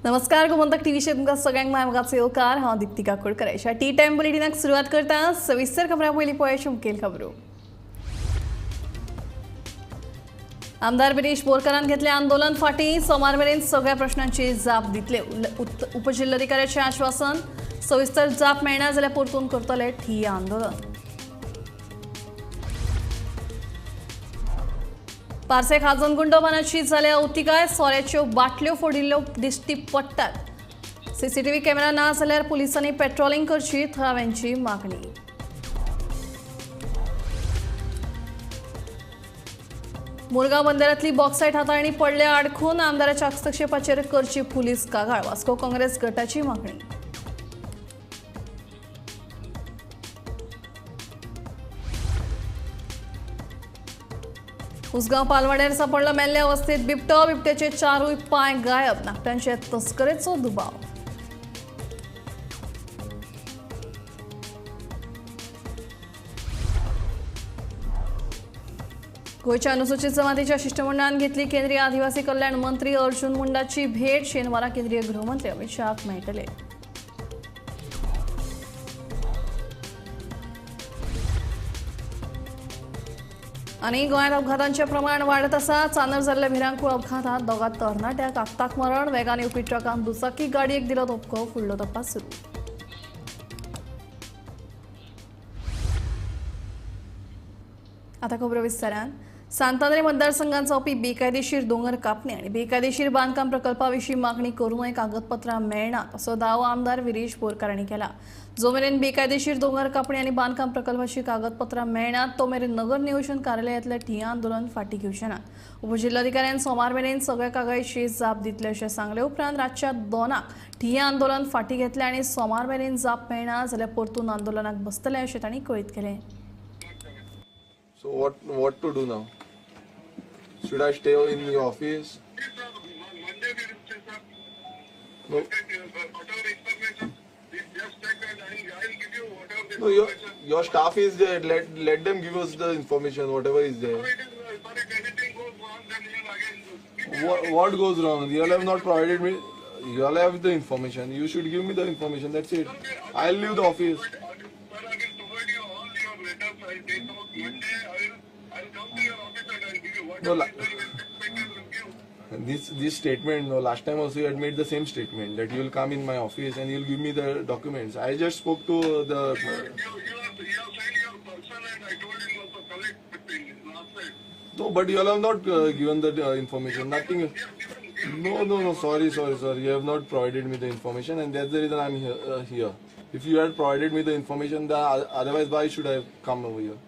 नमस्कार, गोमंतक टीव्हीचेर तुमकां सगळ्यांक माय मोगाचो येवकार. हांव दिप्ती काकोडकर. ह्या टी टायम बुलेटिनाक सुरवात करता. सविस्तर खबरां पयलीं पळयाची मुखेल खबरो. आमदार बिरेश बोरकारान घेतलें आंदोलन फाटीं. सोमार मेरेन सगळ्या प्रश्नांची जाप दितले, उपजिल्लोधिकाऱ्याचें आश्वासन. सविस्तर जाप मेळना जाल्यार परतून करतले ठिय्या आंदोलन. पार्से खाजन गुंडोबानाची जाल्या अवतिकाय. सोऱ्याच्यो बाटल्यो फोडिल्ल्यो दिश्टी पडटात. सीसीटीव्ही कॅमेरा ना जाल्यार पुलिसांनी पेट्रोलिंग करची, थळाव्यांची मागणी. मुरगांव बंदरांतली बॉक्सायट हाताळणी पडल्या आडखून. आमदाराच्या हस्तक्षेपाचेर करची पुलीस कागाळ, वास्को काँग्रेस गटाची मागणी. उसगांव पालवाड्यार सापडला मेल्ल्या अवस्थेत बिबटो. बिबट्याचे चारूय पांय गायब. नाखटांचे तस्करेचो दुबाव. गोंयच्या अनुसूचित जमातीच्या शिष्टमंडळान घेतली केंद्रीय आदिवासी कल्याण मंत्री अर्जुन मुंडाची भेट. शेनवारा केंद्रीय गृहमंत्री अमित शहाक मेळटले. आनी गोंयांत अपघातांचें प्रमाण वाडत आसा. चांदर जाल्ल्या भिरांकूळ अपघातांत दोगा तरणाट्याक आक्ताक मरण. वेगान येवपी ट्रकान दुचाकी गाडयेक दिलो धपको. फुडलो तपास सुरू. आता खबरो विस्तारान. सांतांद्रे मतदारसंघात जावपी बेकायदेशीर दोंगर कापणी आनी बेकायदेशीर बांदकाम प्रकल्पा विशीं मागणी करूनय कागदपत्रां मेळनात असो दावो आमदार विरेश बोरकार हांणी केला. जो मेरेन बेकायदेशीर दोंगर कापणी आनी बांदकाम प्रकल्पाची कागदपत्रां मेळनात तो मेरेन नगर नियोजन कार्यालयांतलें ठिय्या आंदोलन फाटीं घेवचे नात. उपजिल्लोधिकाऱ्यान सोमार मेरेन सगळ्या कागाळीची जाप दितले अशें सांगले उपरांत रातच्या 2 ठिय्या आंदोलन फाटीं घेतलें आनी सोमार मेरेन जाप मेळना जाल्यार परतून आंदोलनाक बसतले अशें तांणी कळीत केलें. So what to do now? Should I stay in your office? Monday we will check up. No. Whatever information, we just check and I'll give you whatever the No, information. your staff is there. Let them give us the information, whatever is there. So it is, but if anything goes wrong, then you will again give me What goes wrong? You all have not provided me. You all have the information. You should give me the information. That's it. I'll leave the office. Sir, I will provide you all your letters. I'll take out Monday. I'll come to your office and I'll give you No, whatever information will give. This statement, no, last time also you had made the same statement that you will come in my office and you will give me the documents. I just spoke to the. You have signed your person and I told him also collect the thing last time. No, but you all have not given the information. Nothing. No, no, no. Sorry, sorry, sorry. You have not provided me the information, and that's the reason I'm here. Here. If you had provided me the information, then otherwise why should I have come over here?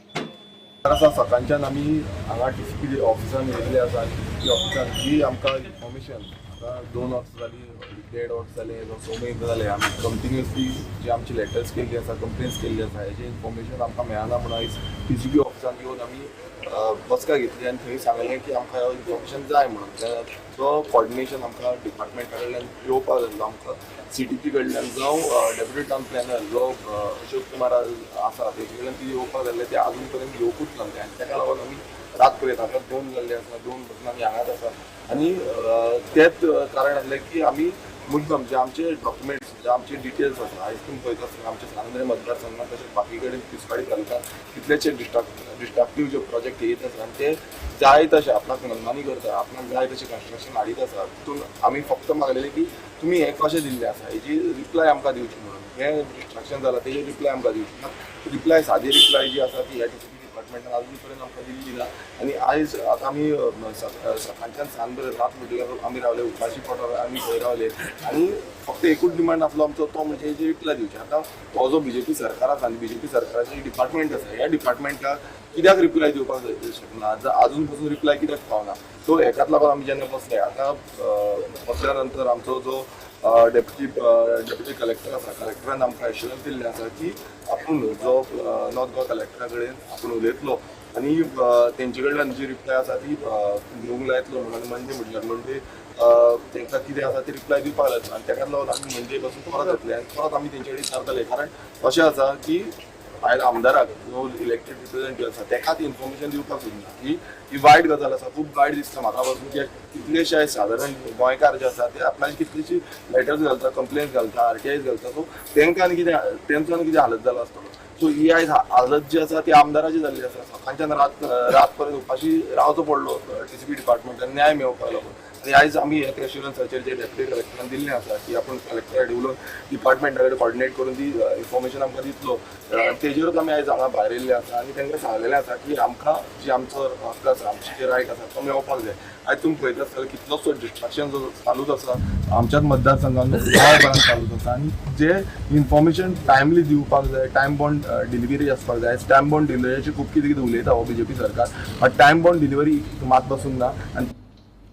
आसा सकाळच्यान आमी हांगा TCP ऑफिसान येयल्ले आसा आनी TCP ऑफिसान जी आमकां इन्फॉर्मेशन आतां 2 वर्सां जालीं, 1.5 वर्स जालें, 6 म्हयने जाले, आमी कंटिन्युअसली जी आमची लेटर्स केल्ली आसा, कंप्लेन्स केल्ली आसा, हेजी इन्फॉर्मेशन आमकां मेळना म्हणून आयज टीसीपी ऑफिसान येवन आमी बसका घेतली आनी थंय सांगलें की आमकां इन्फॉर्मेशन जाय म्हणून. तो कॉर्डिनेशन आमकां डिपार्टमेंटा कडल्यान येवपाक जाय, आमकां सीटीपी कडल्यान जावं डेप्युटी टावन प्लॅनर जो अशोक कुमार आसा तेजे कडल्यान ती येवपाक जाल्लें, ते आजून पर्यंत येवकूच ना. आनी तेका लागून आमी रात पर्यंत आतां 2 जाल्ले आसा, 2 पासून आमी हांगाच आसा. आनी तेंच कारण आसलें की आमी मुद्दम जे आमचे डॉक्युमेंट्स, जे आमचे डिटेल्स आसा, आयज तुमी पळयता आसतना आमच्या सांतांद्रे मतदारसंघात तशेंच बाकी कडेन तिसवाडी तालुक्यांत कितलेशे डिस्ट्रक्टीव जे प्रोजेक्ट येत आसा आनी ते जाय तशें आपणाक मनमानी करता, आपणाक जाय तशें कन्स्ट्रक्शन हाडीत आसा. तितून आमी फक्त मागलेलें की तुमी हें कशें दिल्लें आसा हेजी रिप्लाय आमकां दिवची म्हणून. हें डिस्ट्रक्शन जालां तेजी रिप्लाय आमकां दिवची ना. रिप्लाय, सादी रिप्लाय जी आसा ती ह्या टीसीपी डिपार्टमेंटान आजून पर्यंत आमकां दिल्ली ना. आनी आयज आतां आमी सकाळच्यान सान पर्यंत रात म्हटल्यार आमी रावले, उपाशी पोटार आमी थंय रावले आनी फक्त एकूच डिमांड आसलो आमचो, तो म्हणजे हेजी रिप्लाय दिवची. आतां तो जो बीजेपी सरकार आसा आनी बीजेपी सरकाराचें डिपार्टमेंट आसा, ह्या डिपार्टमेंटाक कित्याक रिप्लाय दिवपाक शकना, आजून पसून रिप्लाय कित्याक पावना. सो हेकाच लागून आमी जेन्ना बसले, आतां बसल्या नंतर आमचो जो डेप्युटी कलेक्टर आसा, कलेक्टरान आमकां एश्युरन्स दिल्लें आसा की आपूण जो नॉर्थ गोवा कलेक्टरा कडेन आपूण उलयतलो आनी तेंचे कडल्यान जी रिप्लाय आसा ती घेवंक लायतलो म्हणून. मंडे म्हटल्यार मंडे तांकां कितें आसा ती रिप्लाय दिवपाक लायतलो आनी तेकाच लागून आमी मंडे पासून परत येतले आनी परत आमी तेंचे कडेन विचारतले. कारण अशें आसा की आयज आमदाराक जो इलेक्टेड रिप्रेझेंटेटिव्ह आसा तेका ती इन्फॉर्मेशन दिवपाक सोदना की ही वायट गजाल आसा. खूब वायट दिसता म्हाका पासून की कितलेशे आयज सादारण गोंयकार जे आसा ते आपणाचे कितलीशी लेटर्स घालता, कंप्लेन्स घालता, आरटीआयज घालता. सो तेंकां आनी कितें तेंचो आनी कितें हालत जाला आसतलो. सो ही आयज हालत जी आसा ती आमदाराची जाल्ली आसा. सकाळच्यान रात पर्यंत उपाशी रावचो पडलो टीसीपी डिपार्टमेंटान न्याय मेळोवपाक लागून. आनी आयज आमी हें एश्युरन्साचेर जे डेप्युटी कलेक्टरान दिल्लें आसा की आपूण कलेक्टरा कडेन उलोवन डिपार्टमेंटा कडेन कॉर्डिनेट करून ती इन्फॉर्मेशन आमकां दितलो, तेजेरूच आमी आयज हांगा भायर येयल्ले आसा आनी तांकां सांगलेलें आसा की आमकां जी आमचो हक्क आसा, आमची जी रायट आसा तो मेळोवपाक जाय. आयज तुमी पळयता आसतले कितलोसो डिस्ट्रक्शन जो चालूच आसा आमच्याच मतदारसंघान, गोंयभरान चालूच आसा. आनी जे इन्फॉर्मेशन टायमली दिवपाक जाय, टायम बॉन्ड डिलिव्हरी आसपाक जाय. टायम बॉन्ड डिलिव्हरीचे खूब कितें कितें उलयता हो बीजेपी सरकार, बट टायम बॉन्ड डिलिव्हरी मात पसून ना. आनी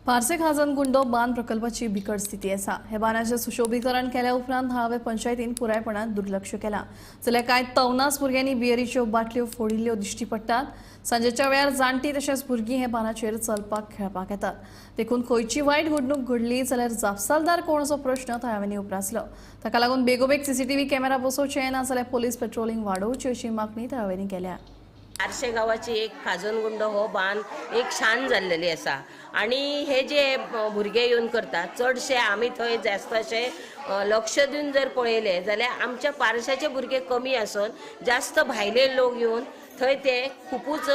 पार्से खाजन गुंडो बांद प्रकल्पाची बिकट स्थिती आसा. हे बांदाचें सुशोभीकरण केल्या उपरांत थळावे पंचायतीन पुरायपणान दुर्लक्ष केलां. जाल्यार कांय तवनास भुरग्यांनी बियरीच्यो बाटल्यो फोडिल्ल्यो दिश्टी पडटात. सांजेच्या वेळार जाणटी तशेंच भुरगीं हे बांदाचेर चलपाक खेळपाक येतात. देखून खंयची वायट घडणूक घडली जाल्यार जापसालदार कोण असो प्रश्न थळाव्यांनी उप्रासलो. ताका लागून बेगोबेग सीसीटीव्ही कॅमेरा बसोवचे ना जाल्यार पोलीस पेट्रोलिंग वाडोवची अशी मागणी थळाव्यांनी केल्या. आरशे गांवाची एक खाजनगुंडो हो बांद एक शान जाल्लेली आसा आनी हे जे भुरगे येवन करतात चडशे आमी थंय जास्त अशें लक्ष दिवन जर पळयलें जाल्यार आमच्या पारशाचे भुरगे कमी आसून जास्त भायले लोक येवन थंय ते खुपूच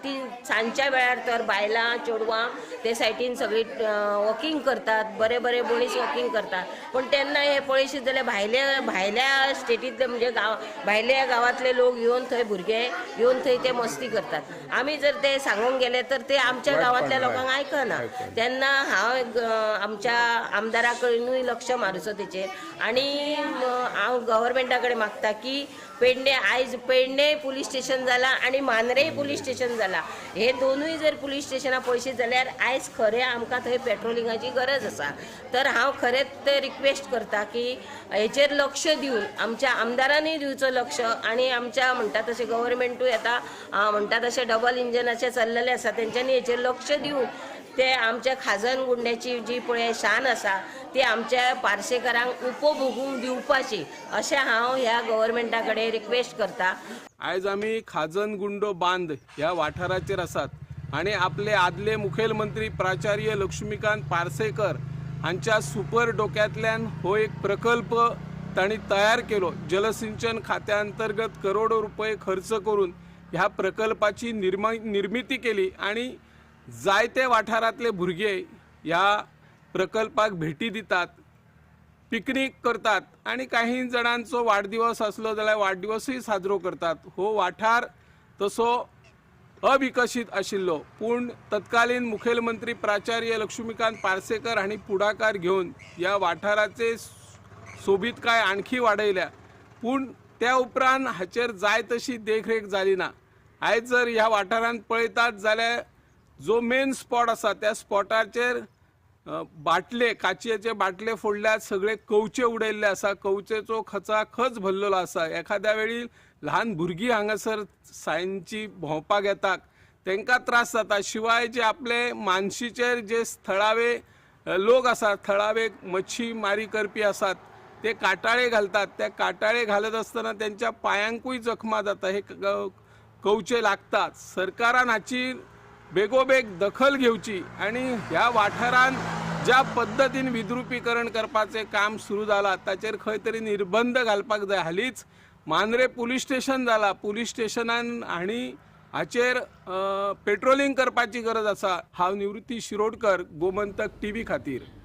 ती सांजच्या वेळार तर बायलां चेडवां ते सायटीन सगळी वॉकिंग करतात, बरे बरे मनीस वॉकिंग करतात. पूण तेन्ना हे पळयशीत जाल्यार भायल्या भायल्या स्टेटींतले म्हणजे गांव भायल्या गांवांतले लोक येवन थंय भुरगे येवन थंय ते मस्ती करतात. आमी जर ते सांगूंक गेले तर ते आमच्या गांवांतल्या लोकांक आयकना. तेन्ना हांव आमच्या आमदारा कडेनूय लक्ष मारुचो तेचेर आनी हांव गव्हर्मेंटा कडेन मागता की पेडणे आयज पेडणे पुलीस स्टेशन जाला आनी मांद्रेय पुलीस स्टेशन जाला, हे दोनूय जर पुलीस स्टेशनां पळयशीत जाल्यार आयज खरें आमकां थंय पेट्रोलिंगाची गरज आसा. तर हांव खरेंच ते रिक्वेस्ट करता की हेचेर लक्ष दिवन आमच्या आमदारांनी दिवचो लक्ष आनी आमच्या म्हणटा तशें गव्हर्मेंटूय आतां म्हणटा तशें डबल इंजनाचें चल्लेलें आसा, तेंच्यांनी हेचेर लक्ष दिवन ते आमच्या खाजन गुंड्याची जी पळय शान आसा ती आमच्या पार्सेकारांक उपभोगूंक दिवपाची अशें हांव ह्या गव्हर्मेंटा कडेन रिक्वेस्ट करता. आयज आमी खाजन गुंडो बांद ह्या वाठाराचेर आसात आनी आपले आदले मुखेलमंत्री प्राचार्य लक्ष्मीकांत पार्सेकर हांच्या सुपर डोक्यांतल्यान हो एक प्रकल्प तांणी तयार केलो. जलसिंचन खात्या अंतर्गत करोडो रुपये खर्च करून ह्या प्रकल्पाची निर्मिती केली आनी जायते वाठारांतले भुरगे ह्या प्रकल्पाक भेटी दितात, पिकनीक करतात आनी काही जाणांचो वाडदिवस आसलो जाल्यार वाडदिवसूय साजरो करतात. हो वाठार तसो अविकसीत आशिल्लो, पूण तत्कालीन मुखेलमंत्री प्राचार्य लक्ष्मीकांत पार्सेकर हांणी पुढाकार घेवन ह्या वाठाराचे सोबीतकाय आणखी वाडयल्या. पूण त्या उपरांत हाचेर जाय तशी देखरेख जाली ना. आयज जर ह्या वाठारांत पळयतात जाल्यार जो मेन स्पॉट आसा त्या स्पॉटाचेर बाटले, काचयेचे बाटले फोडल्यात, सगळे कवचे उडयल्ले आसा, कवचेचो खचाखच भरलेलो आसा. एखाद्या वेळी ल्हान भुरगीं हांगासर सांजची भोंवपाक येतात तांकां त्रास जाता. शिवाय जे आपले मानशीचेर जे थळावे लोक आसात, थळावे मच्छीमारी करपी आसात, ते काटाळे घालतात. त्या काटाळे घालत आसतना त्यांच्या पायांकूय जखमा जाता, हे कवचे लागतात. सरकारान हाची बेगोबेग दखल घेवची आनी ह्या वाठारान ज्या पद्दतीन विद्रुपीकरण करपाचें काम सुरू जालां ताचेर खंय तरी निर्बंध घालपाक जाय. हालींच मांद्रे पुलीस स्टेशन जाला, पुलीस स्टेशनान हांणी हाचेर पेट्रोलिंग करपाची गरज आसा. हांव निवृत्ती शिरोडकर, गोमंतक टीव्ही खातीर.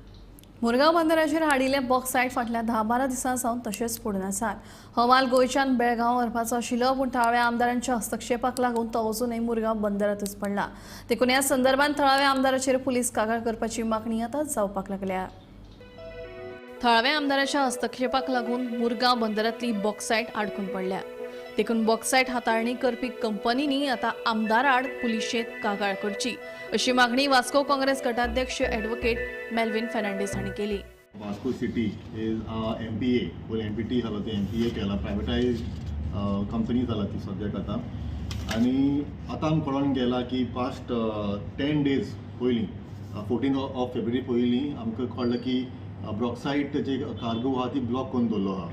मुरगांव बंदराचेर हाडिल्ले बॉक्सायट फाटल्या 10-12 दिसां सावन तशेंच पडून आसात. हो माल गोंयच्यान बेळगांव व्हरपाचो आशिल्लो, पूण थळाव्या आमदारांच्या हस्तक्षेपाक लागून तो अजूनय मुरगांव बंदरांतूच पडला. देखून ह्या संदर्भात थळाव्या आमदाराचेर पुलीस कागाळ करपाची मागणी आतां जावपाक लागल्या. थळाव्या आमदाराच्या हस्तक्षेपाक लागून मुरगांव बंदरांतली बॉक्सायट आडकून पडल्या. देखून बॉक्सायट हाताळणी करपी कंपनींनी आतां आमदाराआड पुलिशेंत कागाळ करची अशी मागणी वास्को काँग्रेस गटाध्यक्ष ॲडव्होकेट मेल्विन फेर्नांडीस हांणी केली. Vasco city is MPA or MPT जाला, ते एमपीए केला, प्रायवेटायज कंपनी जाला ती सद्याक आतां. आनी आतां आमकां कळोन गेला की पास्ट 10 डेज पयलीं 14 ऑफ फेब्रुवारी पयलीं आमकां कळ्ळें की ब्रॉक्सायट जे कार्गो आहा ती ब्लॉक करून दवरलो आहा.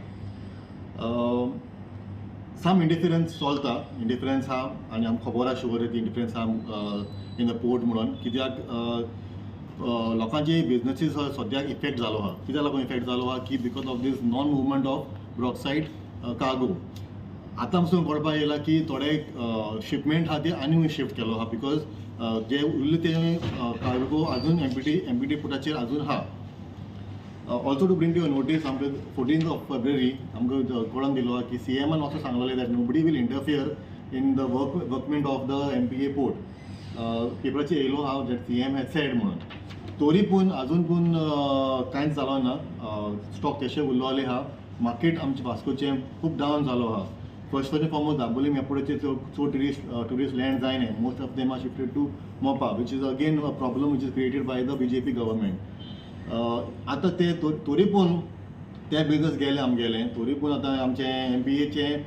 सम इंडिफरन्स चलता, इंडिफरन्स आहा आनी आमकां खबर आहा शुवर ती इंडिफरन्स आहा इन the port म्हणून, कित्याक लोकांचे बिजनसीस सद्याक इफेक्ट जालो आहा. कित्याक लागून इफेक्ट जालो आहा की because of this non movement of bauxite cargo. आतां पसून कळपाक येयला की थोडे शिपमेंट आहा ते आनी शिफ्ट केलो आहा, because जे उरले ते कार्गो अजून एमपीटी पोर्टाचेर अजून आहा. Also to bring to your notice, आमकां 14th of February आमकां कळोवन दिलो आहा की सीएमान असो सांगलेलें that nobody will interfere in the workment of the MPA port. पेपराचेर येयलो आहा that CM has said म्हणून. तरी पूण अजून पूण कांयच जालो ना, स्टॉक तशें उरलोले आहा. मार्केट आमचें वास्कोचें खूब डावन जालो आहा. फर्स्ट आनी फॉरमोस्ट दाबोलीम एअरपोर्टाचेर चड ट्युरिस्ट लँड जायना, most of them are shifted to Mopa, which is again a problem which is created by the BJP government. आतां ते तरी पूण ते बिजनस गेले आमगेले, तरी पूण आतां आमचें एमपीएचें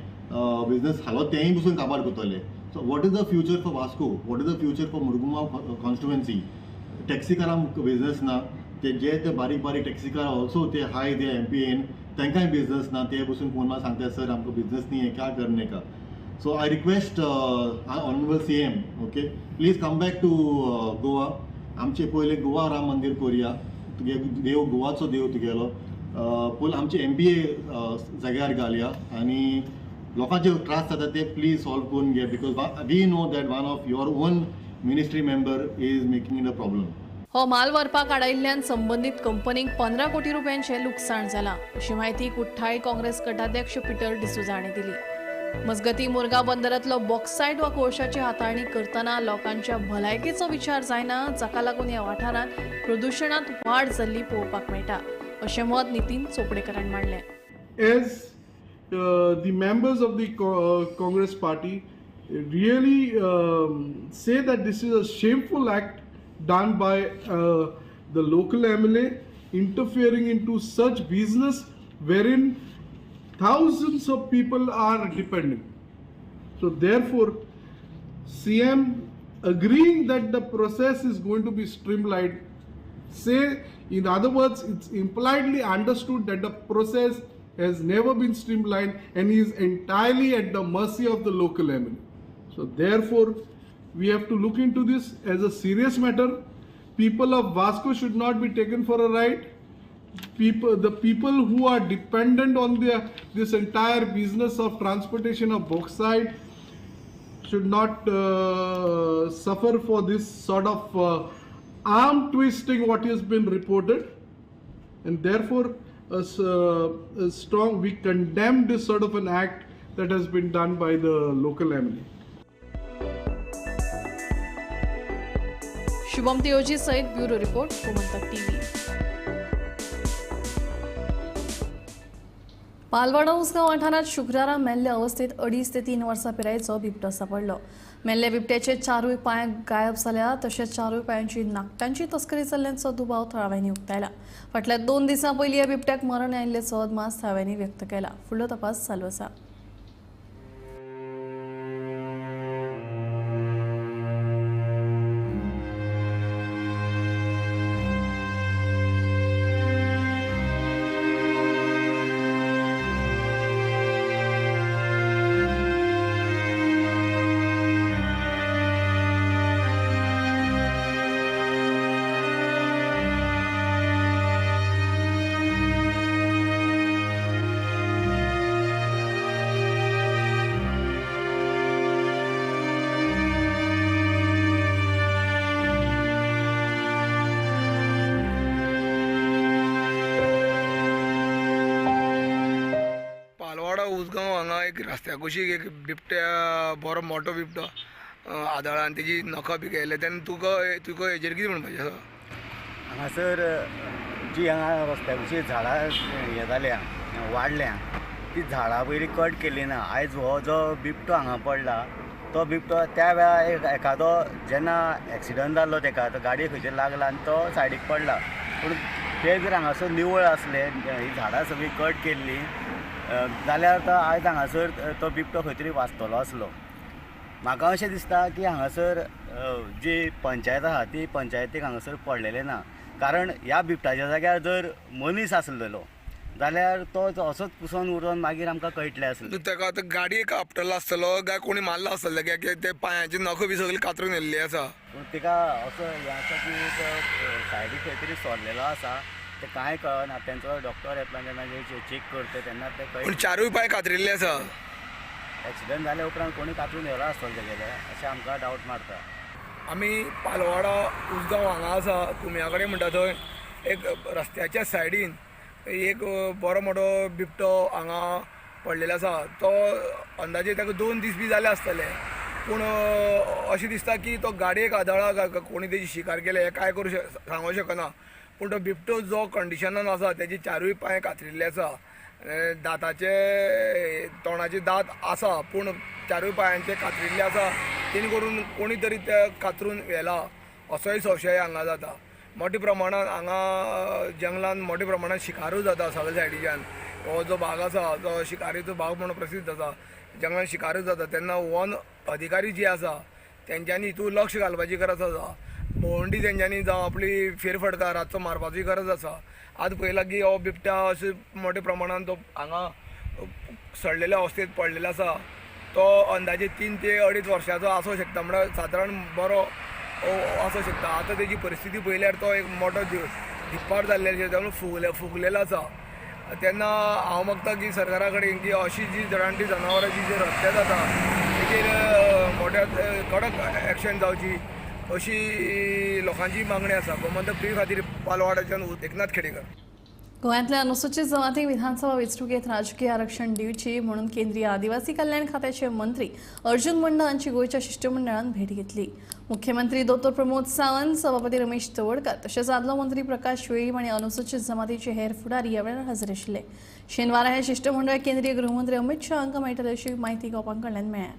बिजनस हालो तेंय पसून काबार करतले. So what is the future for Vasco, what is the future for Murgaon constituency? टॅक्सीकारांक business ना, ते जे ते बारीक बारीक टॅक्सीकार ऑल्सो ते हाय ते एमपीएन तांकांय बिजनस ना, ते बसून फोन मार सांगता सर आमकां बिजनस न्ही, क्या करने का. So I request honourable CM, okay, please come back to Goa. आमचे पयले गोवा राम मंदीर करुया, तुगे देव गोवाचो देव तुगेलो, पयलीं आमचे एमपीए जाग्यार घालया आनी लोकांचे त्रास जाता ते प्लीज सॉल्व करून घे, because we know that one of your own ministry member is making it a problem. हो माल व्हरपाक आडायिल्ल्यान संबंदीत कंपनीक 15 कोटी रुपयांचें लुकसाण जालां, अशी म्हायती कुठ्ठाळी काँग्रेस गटाध्यक्ष पिटर डिसोझा हांणी दिली. मजगतीं मुरगांव बंदरांतलो बॉक्सायट वा कोळशाची हाताळणी करतना लोकांच्या भलायकेचो विचार जायना, जाका लागून ह्या वाठारांत प्रदुशणांत वाड जाल्ली पळोवपाक मेळटा, अशें मत नितीन चोपडेकरान मांडलें. As the members of the Congress party really say that this is a shameful act done by the local MLA, interfering into such business wherein thousands of people are dependent. So therefore, CM agreeing that the process is going to be streamlined, say in other words, it's impliedly understood that the process has never been streamlined and is entirely at the mercy of the local MLA. So therefore, we have to look into this as a serious matter. People of Vasco should not be taken for a ride. The people who are dependent on this entire business of transportation of bauxite should not suffer for this sort of arm twisting what has been reported, and therefore we condemn this sort of an act that has been done by the local MLA. Shubham Teoji सहित bureau report, Gomantak TV. Palwada Usgao वाठारांत शुक्रारा मेल्ले अवस्थेत 2.5 ते 3 वर्सां पिरायेचो बिबटो सापडलो. मेल्ल्या बिबट्याचे 4 पांय गायब जाल्या, तशेंच 4 पांयांची नाकटांची तस्करी जाल्ल्याचो दुबाव थळाव्यांनी उक्तायला. फाटल्या 2 दिसां पयलीं ह्या बिबट्याक मरण आयिल्ल्याचो अदमास थळाव्यांनी व्यक्त केला. फुडलो तपास चालू आसा. उसगांव हांगा एक रस्त्या कुशीक एक बिबट्या बरो मोठो बिबटो आदळा आनी तेजी नखां बी गेले तेन्ना तुका तुका हेजेर कितें म्हणपाचें आसा? हांगासर जी हांगा रस्त्या कुशीक झाडां हें जाल्या वाडल्या ती झाडां पयलीं कट केली ना. आयज हो जो बिबटो हांगा पडला तो बिबटो त्या वेळार एखादो जेन्ना एक्सिडंट जाल्लो तेका तो गाडी खंयचेर लागला आनी तो सायडीक पडला. पूण ते जर हांगासर निवळ आसले ही झाडां सगळीं कट केल्ली जाल्यार तो आयज हांगासर तो बिबटो खंय तरी वाचतलो आसलो. म्हाका अशें दिसता की हांगासर जी पंचायत आसा ती पंचायतीक हांगासर पडलेलें ना, कारण ह्या बिबट्याच्या जाग्यार जर मनीस आसलेलो जाल्यार तो असोच कुसोन उरोन मागीर आमकां कळटलें आसलें. ताका आतां गाडयेक आपटलो आसतलो काय कोणी मारलो आसतलो कित्याक ते पांयाचे नख बी सगळे कातरून येयल्ले आसा. पूण तिका असो हें आसा की एक सायडीक खंय तरी सोरलेलो आसा, ते कांय कळना. तेंचो डॉक्टर येतलो तेन्ना चॅक करता तेन्ना ते कळटा. पूण चारूय पांय कातरिल्ले आसा. एक्सिडंट जाल्या उपरांत कोणी कातरून व्हेलो आसतलो तेगेले अशें आमकां डावट मारता. आमी पालवाडा उसगांव हांगा आसा कुमया कडेन म्हणटा थंय एक रस्त्याच्या सायडीन एक बरो मोठो बिबटो हांगा पडलेलो आसा. तो अंदाजे ताका 2 दीस बी जाले आसतले, पूण अशें दिसता की तो गाडयेक आदळा कोणी तेजी शिकार केल्या हें कांय करूं सांगूंक शकना. पूण तो बिबटो जो कंडिशनान आसा तेजे चारूय पांय कातरिल्ले आसा, दाताचे तोंडाचे दांत आसा पूण चारूय पांयांचे कातरिल्ले आसा, तेणी करून कोणी तरी ते कातरून व्हेला असोय संशय हांगा जाता. मोठ्या प्रमाणान हांगा जंगलान मोठ्या प्रमाणान शिकारूय जाता सगळ्या सायडीच्यान. हो जो भाग आसा तो शिकारीचो भाग म्हणून प्रसिद्ध आसा, जंगलान शिकारूय जाता. तेन्ना वन अधिकारी जी आसा तेंच्यांनी हितून लक्ष घालपाची गरज आसा. भोंवडी तेंच्यांनी जावं आपली फेरफटकार रातचो मारपाची गरज आसा. आज पळयला की हो बिबट्या अशें मोठ्या प्रमाणान तो हांगा सडलेल्या अवस्थेंत पडलेलो आसा. तो अंदाजे 3 ते 2.5 वर्सांचो आसूंक शकता, म्हळ्यार सादारण बरो आसूंक शकता. आतां तेजी परिस्थिती पळयल्यार तो एक मोठो धिप्पाड जाल्ले फुगलेलो आसा. तेन्ना हांव मागता की सरकारा कडेन की अशी जी रानटी जनावरांची जी हत्या जाता तेजेर मोठ्या कडक एक्शन जावची अशी लोकांची मागणी आसा. गोमंतक टीव्ही खातीर पालवाडाच्यान एकनाथ खेडेकर. गोव्यांतल्या अनुसूचित जमाती विधानसभा वेंचणुकेत राजकीय आरक्षण दिवची म्हणून केंद्रीय आदिवासी कल्याण खात्याचे मंत्री अर्जुन मुंडा हांची गोंयच्या शिष्टमंडळान भेट घेतली. मुख्यमंत्री दोतोर प्रमोद सावंत, सभापती रमेश तवडकर तशेंच आदलो मंत्री प्रकाश वेळीप आनी अनुसूचित जमातीचे हेर फुडारी ह्या वेळार हजर आशिल्ले. शेनवारा हें शिष्टमंडळ केंद्रीय गृहमंत्री अमित शाह हांकां मेळटलें अशी म्हायती गोपां कडल्यान मेळ्ळ्या.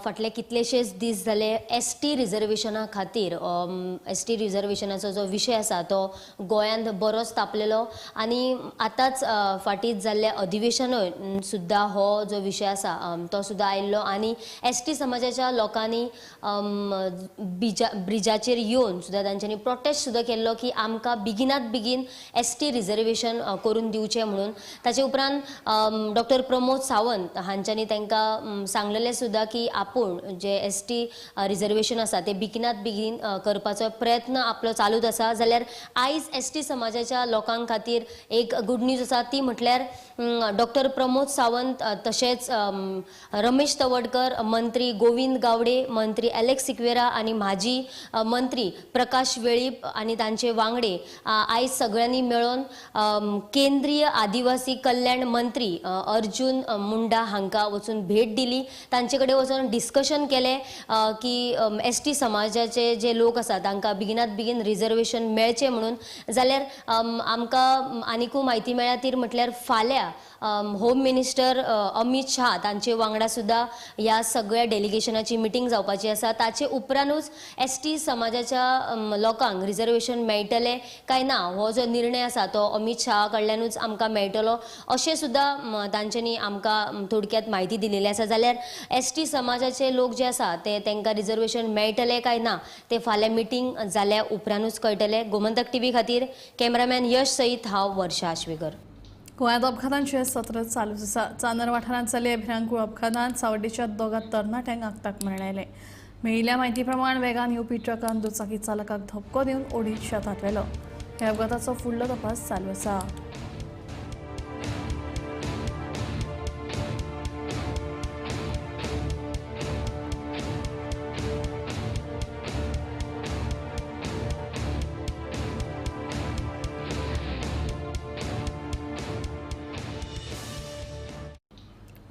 फाटले कितलेशेच दीस जाले एस टी रिजर्वेशना खातीर एस टी रिजर्वेशनाचो जो विशय आसा तो गोंयांत बरोच तापलेलो आनी आतांच फाटींच जाल्लें अधिवेशनूय सुद्दां हो जो विशय आसा तो सुद्दां आयिल्लो आनी एस टी समाजाच्या लोकांनी ब्रिजाचेर येवन सुद्दां तांच्यांनी प्रोटेस्ट सुद्दां केल्लो की आमकां बेगिनात बेगीन एस टी रिजर्वेशन करून दिवचें म्हणून. ताचे उपरांत डॉक्टर प्रमोद सावंत हांच्यांनी तांकां सांगलेलें सुद्दां की आपूण जे एस टी रिजर्वेशन आसा ते बेगिनात बेगीन करपाचो प्रयत्न आपलो चालूच आसा. जाल्यार आयज एस टी समाजाच्या लोकां खातीर एक गुड न्यूज आसा ती म्हटल्यार डॉक्टर प्रमोद सावंत तशेंच रमेश तवडकर, मंत्री गोविंद गावडे, मंत्री एलेक्स सिक्वेरा आनी माजी मंत्री प्रकाश वेळीप आनी तांचे वांगडे आयज सगळ्यांनी मेळून केंद्रीय आदिवासी कल्याण मंत्री अर्जुन मुंडा हांकां वचून भेट दिली. तांचे कडेन वचून डिस्कशन केलें की एस टी समाजाचे जे लोक आसा तांकां बेगिनात बेगीन रिजर्वेशन मेळचें म्हणून. जाल्यार आमकां आनिकूय म्हायती मेळ्ळ्या ती म्हटल्यार फाल्यां होम मिनिस्टर अमित शाह तांचे वांगडा सुद्दां ह्या सगळ्या डेलिगेशनाची मिटींग जावपाची आसा. ताचे उपरांतूच एस टी समाजाच्या लोकांक रिजर्वेशन मेळटलें काय ना हो जो निर्णय आसा तो अमित शाह कडल्यानूच आमकां मेळटलो अशें सुद्दां तांच्यांनी आमकां थोडक्यात म्हायती दिलेली आसा. जाल्यार एस टी समाजाचे लोक जे आसा ते तांकां रिजर्वेशन मेळटलें काय ना ते फाल्यां मिटींग जाल्या उपरांतूच कळटलें. गोमंतक टीव्ही खातीर कॅमेरामॅन यश सयत हांव वर्षा आश्वेकर. गोंयांत अपघातांचें सत्र चालूच आसा. चांदर वाठारांत जाल्ल्या भिरांकूळ अपघातांत सावड्डेच्या दोगा तरणाट्यांक आगताक मरण आयलें. मेळिल्ल्या म्हायती प्रमाण वेगान येवपी ट्रकान दुचाकी चालकाक धपको दिवन ओडीत शेतांत व्हेलो. ह्या अपघाताचो फुडलो तपास चालू आसा.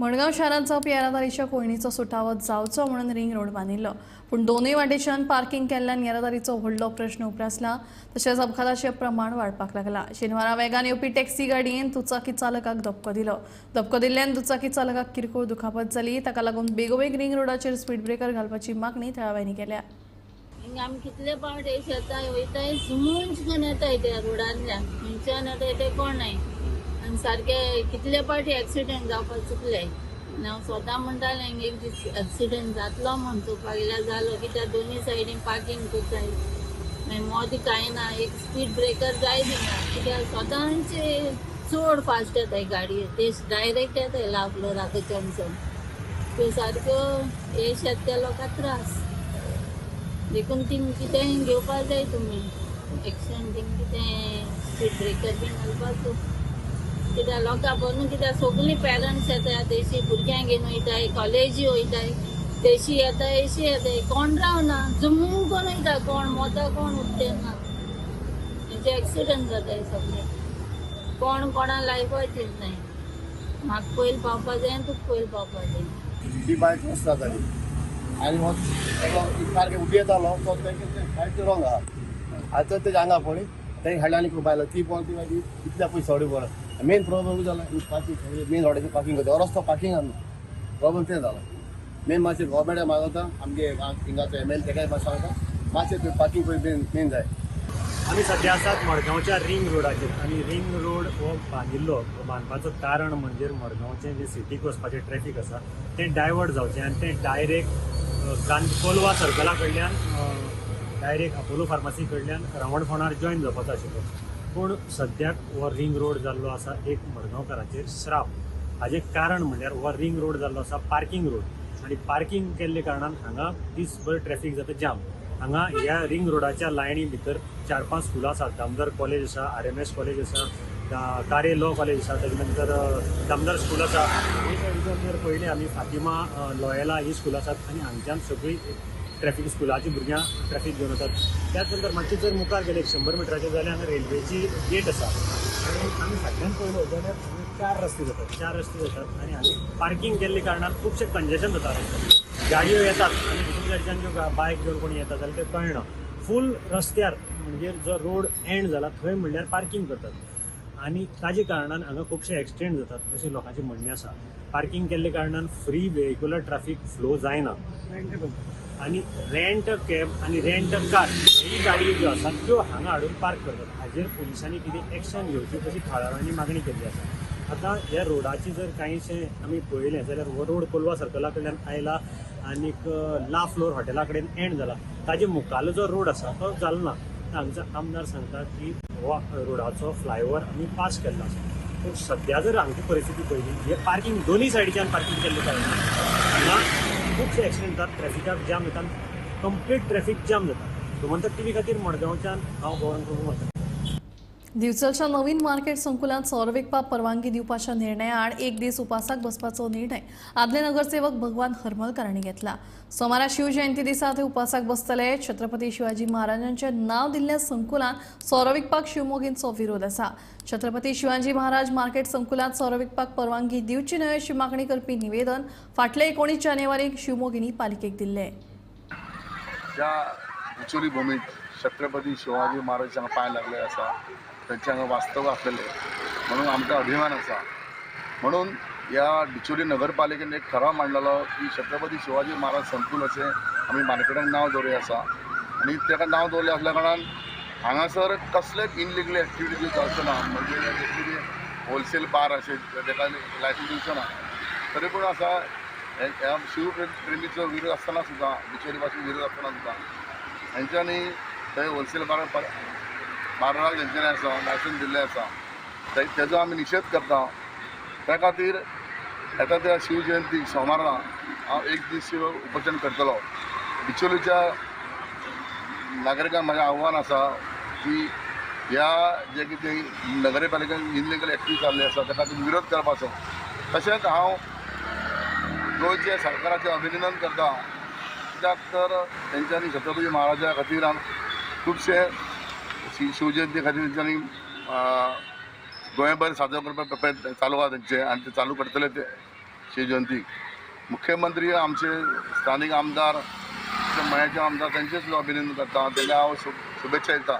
मडगांव शारांत जावपी येरादारीच्या कोंयडीचो सुटावो जावचो म्हणून रिंग रोड बांदिल्लो, पूण दोनूय वाटेच्यान पार्किंग केल्ल्यान येरादारीचो व्हडलो प्रश्न उप्रासला. तशेंच अपघाताचें प्रमाण वाडपाक लागलां. शेनवारा वेगान येवपी टॅक्सी गाडयेन दुचाकी चालकाक धपको दिलो. धपको दिल्ल्यान दुचाकी चालकाक किरकोळ दुखापत जाली. ताका लागून बेगोबेग रिंग रोडाचेर स्पीड ब्रेकर घालपाची मागणी थळाव्यांनी केल्या. आमी कितले पावट शेतां वयताय जुमून येताय त्या रोडांतल्यान, खंयच्यान येताय ते कोण नाय. आनी सारके कितले पावटी एक्सिडेंट जावपाक चुकले. आनी हांव स्वता म्हणटालें एक दीस एक्सिडेंट जातलो म्हूण चुकपाक गेल्यार जालो, कित्याक दोनूय सायडीन पार्किंग करताय, मागीर मोदी कांय ना, एक स्पीड ब्रेकर जाय थिंगा, कित्याक स्वताचे चड फास्ट येताय गाडी, ते डायरेक्ट येताय लावलो राखोचनसून, त्यो सारक्यो हे शेतल्या लोकांक त्रास. देखून थिंग कितेंय घेवपा जाय तुमी एक्शन, थिंग कितें स्पीड ब्रेकर बीन घालपाचो. कित्याक लोकां भरून, कित्याक सगळीं पेरंट्स येता तेशी भुरग्यांक घेवन वयताय, कॉलेजी वयताय, तेशी येता एशी येताय, कोण रावना, जमून कोण वयता, कोण मोता कोण उठते ना, तेंचे एक्सिडंट जाताय सगळे. कोण कोणा लायफाचेर न्हय, म्हाका पयलीं पावपा जाय आनी तुका पयलीं पावपा जाय. ती बायक क्रॉस जाताली आनी हो सारकें उबी येतालो तो तेंके रोंग आहा. आतां तेज्या आंगा पळय तेणें हाडले आनी बायलो ती पळोवन ती मागीर इतल्या पयस सगळें बरो. मेन प्रॉब्लम जाला पार्किंग, मेन रोडाचेर पार्किंग करता, हो रस्तो पार्किंग आहा न्हू, प्रॉब्लम तें जाला. मेन मातशें गोवोरमेंटाक मागता, आमगे हिंगाचो एम एल तेकाय मातशें सांगता, मातशें थंय पार्किंग पळय मेन मेन जाय. आमी सद्या आसात मडगांवच्या रिंग रोडाचेर आनी रिंग रोड हो बांदिल्लो, बांदपाचो कारण म्हणजे मडगांवचें जें सिटीक वचपाचें ट्रॅफीक आसा तें डायवर्ट जावचें आनी तें डायरेक्ट कोलवा सर्कला कडल्यान डायरेक्ट अपोलो फार्मासी कडल्यान रावणफोंडार जॉयन जावपाचो आशिल्लो. पूण सद्याक हो रिंग रोड जाल्लो आसा एक मडगांवकाराचेर श्राप. हाजें कारण म्हणल्यार हो रिंग रोड जाल्लो आसा पार्किंग रोड आनी पार्किंग केल्ले कारणान हांगा दीसभर ट्रॅफीक जाता जाम. हांगा ह्या रिंग रोडाच्या लायनी भितर 4-5 स्कुलां आसात. दामोदर कॉलेज आसा, RMS college आसा, कारे लॉ कॉलेज आसा, ताजे नंतर दामोदर स्कूल आसा. हे सायडीच्यान जर पळयलें आमी फातिमा, लॉयला ही स्कुलां आसात आनी हांगच्यान सगळीं ट्रॅफीक स्कुलाची भुरग्यां ट्रॅफीक घेवन वतात. त्याच नंतर मातशें जर मुखार गेले 100 मिटराचेर जाल्यार हांगा रेल्वेची गेट आसा आनी आमी फाटल्यान पळयलो जाल्यार हांगा 4 रस्ते जातात, 4 रस्ते जातात आनी हांगा पार्किंग केल्ले कारणान खुबशें कंजेशन जाता. गाडयो येतात आनी दुसऱ्या सायडच्यान ज्यो बायक घेवन कोण येता जाल्यार तें कळना. फूल रस्त्यार म्हणजे जो रोड एंड जाला थंय म्हणल्यार पार्किंग करतात आनी ताजे कारणान हांगा खुबशे एक्सिडेंट जातात अशें लोकांचें म्हणणें आसा. पार्किंग केल्ले कारणान फ्री वेहिकुलर ट्रॅफीक फ्लो जायना आनी रेंट अ कॅब आनी रेंट अ कार ही गाडयो ज्यो आसात त्यो हांगा हाडून पार्क करतात. हाजेर पुलिसांनी कितें एक्शन घेवची अशी थळाव्यांनी मागणी केल्ली आसा. आतां ह्या रोडाची जर कांयशें आमी पळयलें जाल्यार हो रोड कोलवा सर्कला कडल्यान आयला आनीक ला फ्लोर हॉटेला कडेन एंड जाला. ताजे मुखालो जो रोड आसा तो जालो ना. हांगचो आमदार सांगता की हो रोडाचो फ्लायओवर आमी पास केल्लो आसा. पूण सद्या जर हांगची परिस्थिती पळयली, हे पार्किंग दोनूय सायडीच्यान पार्किंग केल्ले कारणान हांगा खुबशे एक्सिडंट जातात, ट्रॅफिकाक जाम जाता, कंप्लीट ट्रॅफीक जाम जाता. गोमंतक टीव्ही खातीर मडगांवच्यान हांव गौरंग प्रभू वता. दिवचलच्या नवीन मार्केट संकुलात सोरो विकपाक परवानगी दिवपाच्या निर्णया आड एक दीस उपासाक बसपाचो निर्णय आदले नगरसेवक भगवान हरमलकर हांणी घेतला. सोमारा शिवजयंती दिसा ते उपासाक बसतले. छत्रपती शिवाजी महाराजांचे नाव दिल्ल्या संकुलात सोरो विकपाक शिवमोगींचो विरोध आसा. छत्रपती शिवाजी महाराज मार्केट संकुलात सोरो विकपाक परवानगी दिवची न्हय अशी मागणी करपी निवेदन फाटले 19 जानेवारीक शिवमोगींनी पालिकेक दिल्लें. बिचोली भूमीत छत्रपती शिवाजी महाराज हांगा पांय लागले आसा, तांचे हांगा वास्तव आसलेले म्हणून आमकां अभिमान आसा. म्हणून ह्या बिचोली नगरपालिकेन एक ठराव मांडलेलो की छत्रपती शिवाजी महाराज संकुल अशें आमी मार्केटाक नांव दवरिया आसा आनी ताका नांव दवरलें आसल्या कारणान हांगासर कसलेच इनलिगल एक्टिविटी जावच्यो ना, म्हणजे कितें होलसेल बार अशें ताका लायसन्स दिवचो ना. तरी पूण आसा ह्या शिवप्रेमीचो विरोध आसतना सुद्दां, बिचोली पासून विरोध आसतना सुद्दां हेंच्यांनी थंय होलसेल बार बाराक तेंच्यांनी आसा लायसन्स दिल्लें आसा, तेजो आमी निशेध करता. त्या खातीर येता त्या शिवजयंती सोमारा हांव एक दीस शिव उपोशण करतलो. बिचोलीच्या नागरिकांक म्हाजें आव्हान आसा की ह्या जे कितें नगरपालिकेन इनलिगल एक्टिविटी जाल्ली आसा त्या खातीर विरोध करपाचो. तशेंच हांव गोंयच्या सरकाराचें अभिनंदन करता, कित्याक तर तेंच्यांनी छत्रपती महाराजा खातीर खुबशे शिवजयंती खातीर तेंच्यांनी गोंयभर साजरो करपाक प्रयत्न चालू आसा तेंचे आनी ते चालू करतले ते शिवजयंती. मुख्यमंत्री आमचे स्थानीक आमदार, मयाचे आमदार तेंचें सुद्दां अभिनंदन करता, तेंकां हांव शुभेच्छा दिता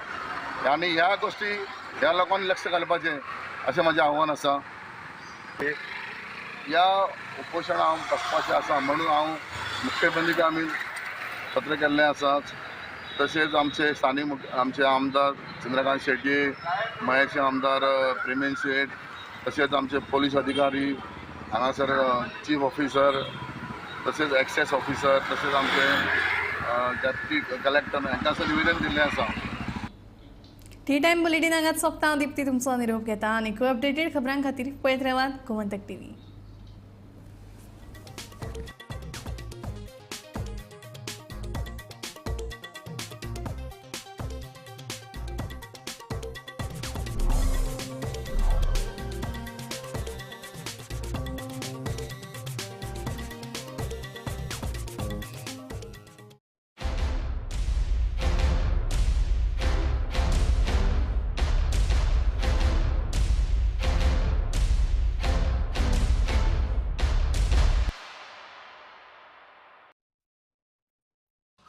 आनी ह्या गोश्टी ह्या लोकांनी लक्ष घालपाचें अशें म्हाजें आव्हान आसा. ह्या उपोशणाक हांव बसपाचें आसा म्हणून हांव मुख्यमंत्रीक आमी पत्र केल्लें आसा. तशेंच आमचे स्थानीक आमचे आमदार चंद्रकांत शेट्ये, मयेचे आमदार प्रेमेंद्र शेट, तशेंच आमचे पोलीस अधिकारी हांगासर चीफ ऑफिसर, तशेंच एक्सेस ऑफिसर, तशेंच आमचे डेप्युटी कलेक्टर हांकां निवेदन दिल्लें आसा. टी टायम बुलेटीन हांगाच सोंपता. हांव दीप्ती तुमचो निरोप घेता आनी अपडेटेड खबरां खातीर पळयत रावात गोमंतक टीव्ही.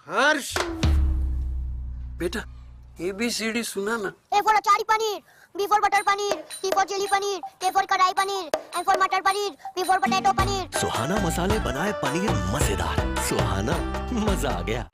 हर्ष बेटा ABCD सुना ना। A for achari paneer, B for butter paneer, C for chilli paneer, K for kadai paneer, M for matar paneer, P for potato paneer. Suhana मसाले बनाए पनीर मजेदार, सुहाना मजा आ Gaya.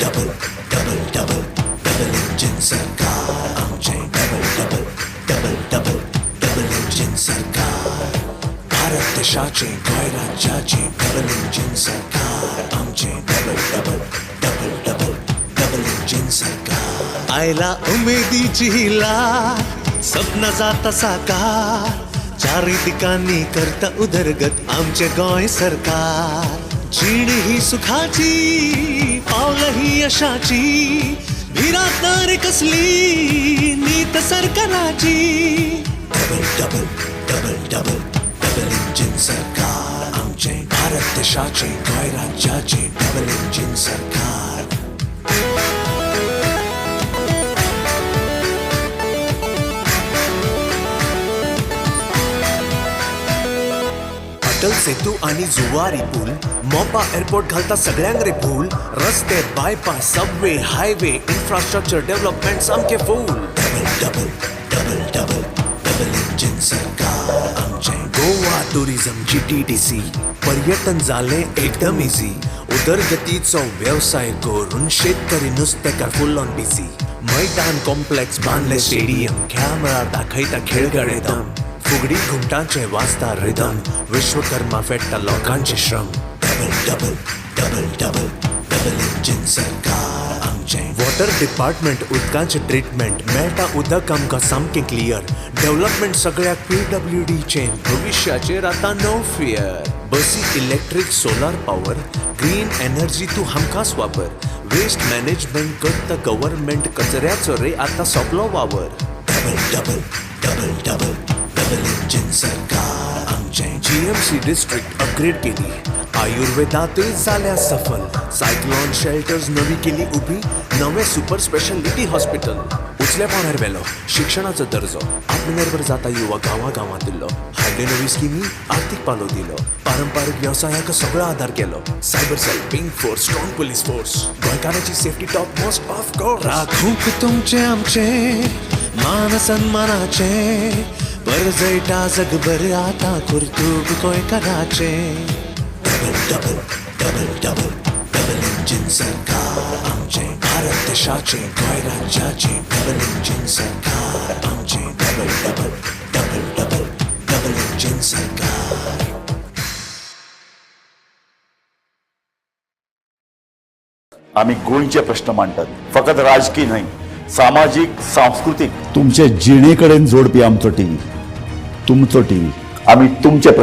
Double double double double engine सरकार आमचे, double double double double double engine सरकार, भारत देशाचे गोंय राज्याचे double engine सरकार आमचे, double double double double double engine सरकार। आयला उमेदीची लाट, स्वप्न जाता साकार, चारी दिकांनी करता उदरगत आमचे गोंय सरकार। जीण ही सुखाची, पावलं ही यशाची, भिरांत ना रे कसली नीत सरकाराची। Double double double double double engine सरकार आमचे, भारत देशाचे गोंय राज्याचे डबल इंजिन सरकार। अटल सेतू आणि जुवारी पूल, मोपा एअरपोर्ट घालता सगळ्यांक रे भूल, रस्ते bypass subway highway infrastructure development सामके full. Double double double double double engine सरकार आमचे। गोवा टुरिझम GTDC, पर्यटन जालें एकदम इझी, उदरगतीचो व्यवसाय करून शेतकरी नुस्तेकार फुल ऑन बिझी, मैदान कॉम्प्लेक्स बांदले स्टेडियम, खेळा दाखयता खेळगडे दम, फुगडी घुमटांचे वाजता रिदम, विश्वकर्मा फेडटा लोकांचे श्रम। Double double double double double engine सरकार आमचे। वॉटर डिपार्टमेंट उदकाचें ट्रिटमेंट, मेळटा उदक आमकां सामकें क्लियर, डेव्हलपमेंट सगळ्याक PWDचें, भविश्याचेर आतां नो फियर, बसी electric solar power, green energy तूं हमखास वापर, वेस्ट मॅनेजमेंट करता गव्हर्मेंट, कचऱ्याचो रे आतां सोंपलो वावर। Double double double double double engine सरकार आमचे। GMC district upgrade केली, आयुर्वेदातूय जाल्या सफल, सायक्लॉन शेल्टर्स नवी केली उबी, नवे सुपर स्पेशालिटी हॉस्पिटल, उचल्या पावण्यार व्हेलो शिक्षणाचो दर्जो, आत्मनिर्भर जाता युवा गांवा गांवांतलो, हाडल्यो नवी स्किमी आर्थीक पालव दिलो, पारंपारीक वेवसायाक सगळो आदार केलो, cyber cell pink force strong police force, गोंयकारांची safety top most of course. राखूंक तुमचे आमचे मान सन्मानाचे, परजळटा जगभर आतां कर्तुब गोंयकाराचें। Double double double double double engine सरकार आमचे, भारत देशाचे गोंय राज्याचे डबल इंजिन सरकार आमचे, double double double double double engine सरकार। आमी गोंयचे प्रश्न मांडटात, फकत राजकीय न्हय, सामाजीक सांस्कृतीक, तुमचे जिणे कडेन जोडपी आमचो टीव्ही, तुमचो टीव्ही, आमी तुमचे प्रश्न